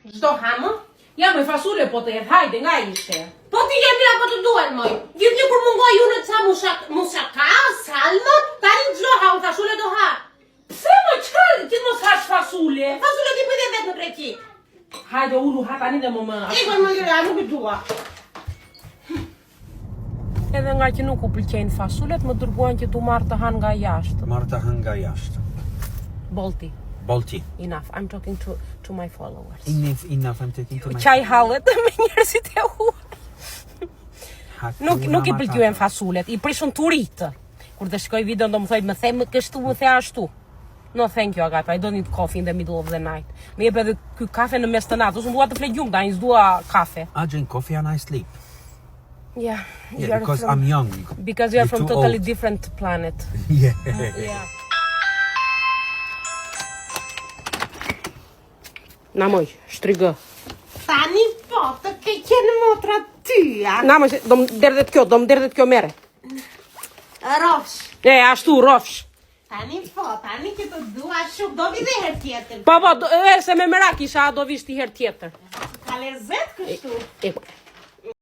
Ç'do ha më? Ja me fasule po të hedh, hajde, nga ishte. Po ti je mira po të duhen moj. Gjithnjë kur mungoj unë ca mushak, musaka, salmon, tani ç'do ha, unë fasule do ha. Pse më çka ti mos hash fasule? Fasule ti bëj dhe vetë në Greqi. Hajde ulu ha tani dhe më më. Ikon më lira, nuk i dua. Edhe nga që nuk u pëlqejnë fasulet, më dërguan që t'u marr të han nga jashtë. Marr të han nga jashtë. Bolti. Bolti. Enough. I'm talking to to my followers. Enough, enough, I'm talking to my Qaj hallet me njerëzit e huaj. Nuk nuk i Hakuna pëlqyen Matata. fasulet, i prishën turit. Kur të shikoj videon do më thoj, më the më kështu, më the ashtu. No thank you Agata, I don't need coffee in the middle of the night. Më jep edhe ky kafe në mes të natës, unë dua të fle gjumë, tani s'dua kafe. I drink coffee and I sleep. Yeah, Yeah, you are because from, I'm young. because you are You're from too totally old. different planet. Yeah. Yeah. Na moj, shtrigë. Tani po, të ke qenë motra tyja. Na moj, se do më derdhet kjo, do më derdhet kjo mere. Rofsh. E, ashtu, rofsh. Tani po, tani që të dua shumë, do vi dhe herë tjetër. Po, po, do, e, se me merak isha, a do vish ti herë tjetër. Ka lezet kështu. E, po.